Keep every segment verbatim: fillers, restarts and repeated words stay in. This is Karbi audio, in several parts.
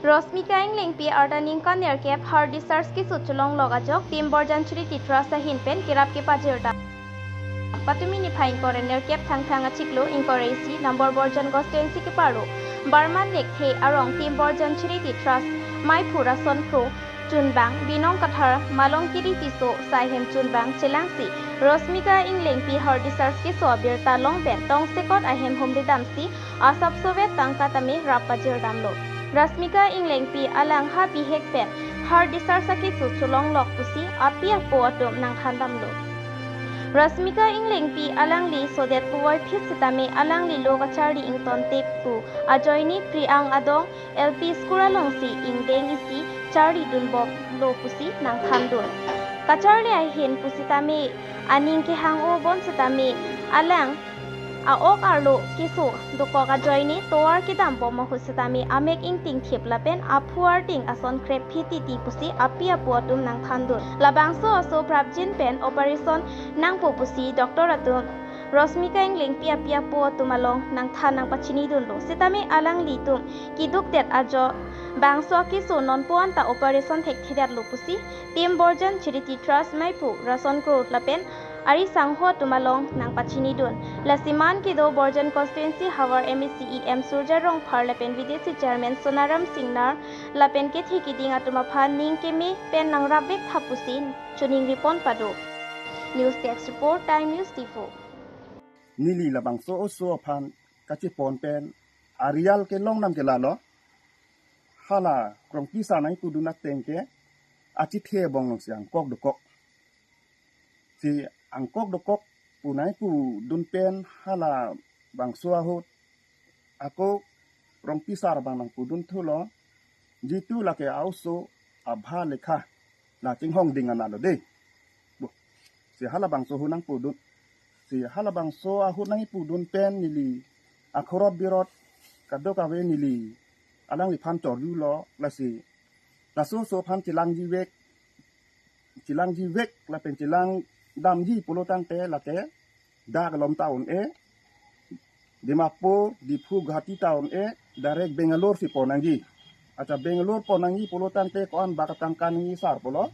Rosmika Englengpi arta ningkan nerkep heart discharge keso cholonglok ajok Team Borjan Charity Trust ahin pen kerap kepajir dam. Patumi niphai ingkoi ra nerkep Thangthang achiklo ingkoi ra isi number Borjan constituency keparo Barman Lekthe arong Team Borjan Charity Trust maiphu Rason Kro, Chunbang, Binong Kathar, Malongkiri Tisso, Saihem Chunbang chelangsi Rosmika Englengpi heart discharge keso abirta long pen tongsekot ahem humri damsi asapsovet tangka tame rap pajir damlo. Rosmika Englengpi alang ha bihek pen heart discharge akeso cholonglok pusi api apo atum nangthan damlo. Rosmika Englengpi alangli sodet puvoiphit sitame alangli lo kacharli ingtontip pu ajoine Priang Adong L P School alongsi ingdeng isi charli dunbomlo pusi nangthandun. Kacharli ahin pusitame aning kehang-o bonsitame alang a-ok arlo keso dokok ajoine tovar kedambom ahut sitame amek ingtingthip lapen aphu arting ason krephi titi pusi api apo atum nangthandun. Labangso aso prapjin pen operation nangpo pusi doctor atum Rosmika Englengpi api apo atum along nangthan nangpachinidunlo. Sitame alanglitum kedukdet ajok bangso akeso nonpu anta operation thekthedetlo pusi Team Borjan Charity Trust maiphu Rason Kro lapen ari sangho atum along nangpachinidun. Lasi man kedo Borjan constituency havar M A C E M Surjya Rongphar lapen V D C chairman Sonaram Singnar lapen kethe kiding atum aphan ning keme pen nangrapvek tha pusi choningri pon pado. News Desk Report, Time News Diphu. Neli labangso oso aphan kachepon pen arial kelong nam ke lalo. Hala Krongpi sar nangpudun ateng ke achethe abong alongsi angkok dokok. Si angkok dokok pu nangpudun pen halabangso ahut ako Krongpi sar abang nangpudun thulo, jitu lake a-oso abha lekha la chinghong ding analo de. Bo, si halabangso ahut nangpudun. Si halabangso ahut nangpudun pen neli akhorot birot kadokave neli alangliphan chorjulo, lasi laso oso aphan chelangji vek, chelangji vek lapen chelang damji pulo tangte lake dak alom ta un-e, Dimapur, Diphu, Guwahati ta un-e, direct Bangalore si pon nangji. Accha, Bangalore pon nangji pulo tangte ko-an bak atangka nangji sar pulo.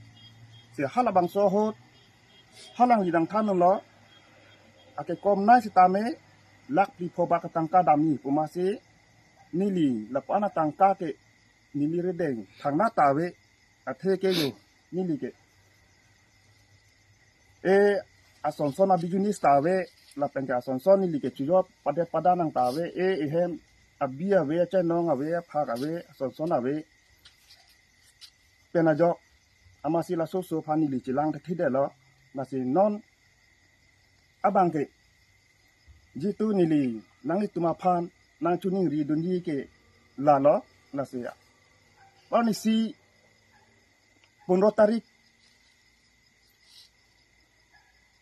Si halabangso ahut halangli nangthandunlo, akekom nai sitame lakh phli pho bak atangka damji pu amatsi neli lapu-an atangka ke neli rideng thangnat ta ave, athe ke yo neli ke e asonson a-business ta ave, lapen ke asonson neli ke chojot padet padan nang ta ave, e ehem abi ave, achenong ave, aphak ave, asonson ave pen ajok amatsi laso oso aphan neli chelang thekthedetlo. Lasi non abang ke jitu neli nanglitum aphan nangchoningri dunji ke lalo, lasi arnisi pondro tarik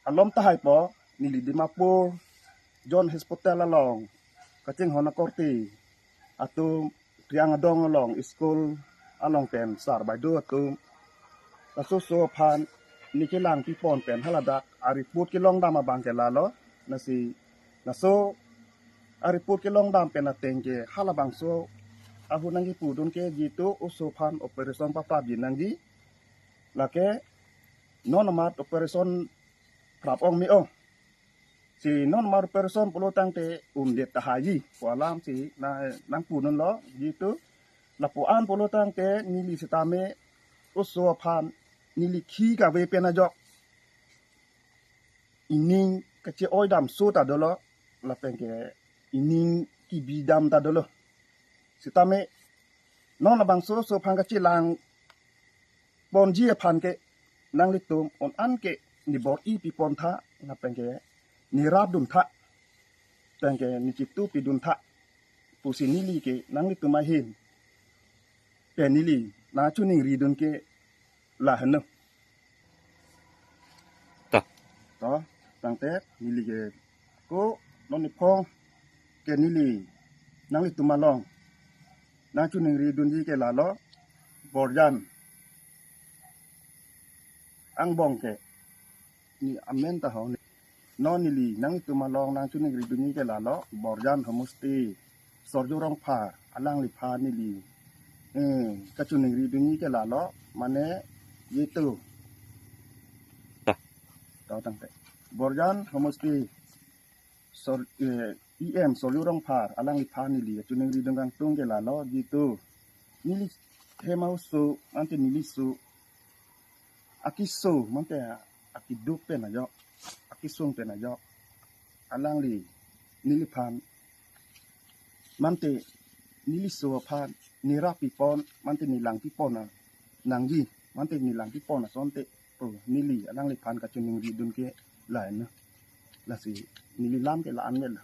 alom tahai po neli Dimapur John Hospital along kachinghon akorte atum Priang Adong along school along pen sar baido atum laso oso aphan neli kelang pipon pen haladak a-report kelong dam abang ke lalo. Lasi laso a-report kelong dam pen ateng ke halabangso ahut nangkipudun ke jitu oso aphan operation paprapji nangji, lake non amat operation prap ong me-ong. Si non amat operation pulo tangte umdet tahai ji pu alam si na nangpudunlo, jitu lapu-an pulo tangte neli sitame oso aphan neli khi kave pen ajok ining kache-oi damso ta dolo, lapen ke ining kebi dam ta dolo. Sitame non labangso oso aphan kachelang ponji aphan ke nanglitum un-an ke neli bor-i pipon tha, lapen ke neli rapdun tha, lapen ke neli chitu pidun tha pusi neli ke nanglitum ahin pen neli nangchoningri dun ke lahenlo. Ta. To, tangte neli ke ko non niphong ke neli nanglitum along nangchoningri dunji ke lalo, Borjan angbong ke neli amen ta ho. Non neli nanglitum along nangchoningri dunji ke lalo, Borjan Homosti, Sorjo Rongphar alangliphan neli eh, kachoningri dunji ke lalo, mane jitu. Ta. Tahu tangte. Borjan homosti Sor, eh, E M Sorju Rongphar alangliphan neli kachoningri dun kangtung ke lalo jitu. Neli hem aso, mante neli so. Akiso, mante akiduk pen ajok. Akisung pen ajok. Alangli, neliphan. Mante neli so aphan, nera pipon, mante nelang pipon a. Nangji, mante nelang pipon asonte. Po, neli, alangliphan kachoningri dun ke lain na. Lasi, neli lam ke la-an ke la.